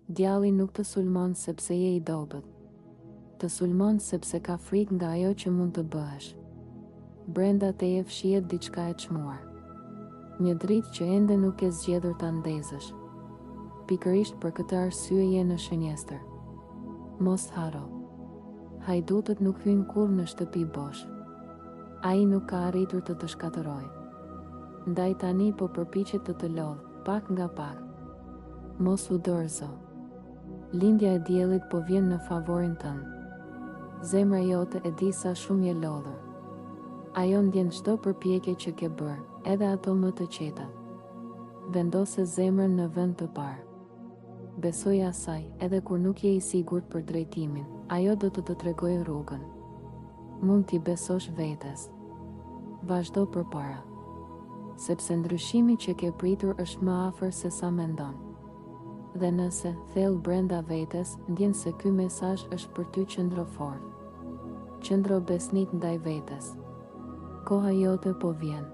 Djalli nuk të sulmon sepse je i dobët. Të sulmon sepse ka frikë nga ajo që mund të bëhesh. Brenda teje fshihet diçka e çmuar. Një dritë që ende nuk ke zgjedhur ta ndezësh. Pikërisht për këtë arsye je në shënjestër. Mos harro. Hajdutët nuk hyjnë kurrë në shtëpi bosh. Ai nuk ka arritur të të shkatërrojë. Ndaj tani po përpiqet të të lodhë, pak nga pak. Mos u dorëzo. Lindja e diellit po vjen në favorin tënd. Zemra jote e di sa shumë je lodhur. Ajo ndjen çdo përpjekje që ke bërë, edhe ato më të qetat. Vendose zemrën në vend të parë. Besoji asaj, edhe kur nuk je i sigurt për drejtimin, ajo do të të tregojë rrugën. Mund t'i besosh vetes. Vazhdo përpara. Sepse ndryshimi që ke pritur është më afër se sa mendon. Dhe nëse, thellë brenda vetes, ndjen se ky mesazh është për ty qëndro fort. Qëndro besnik ndaj vetes. Koha jote po vjen.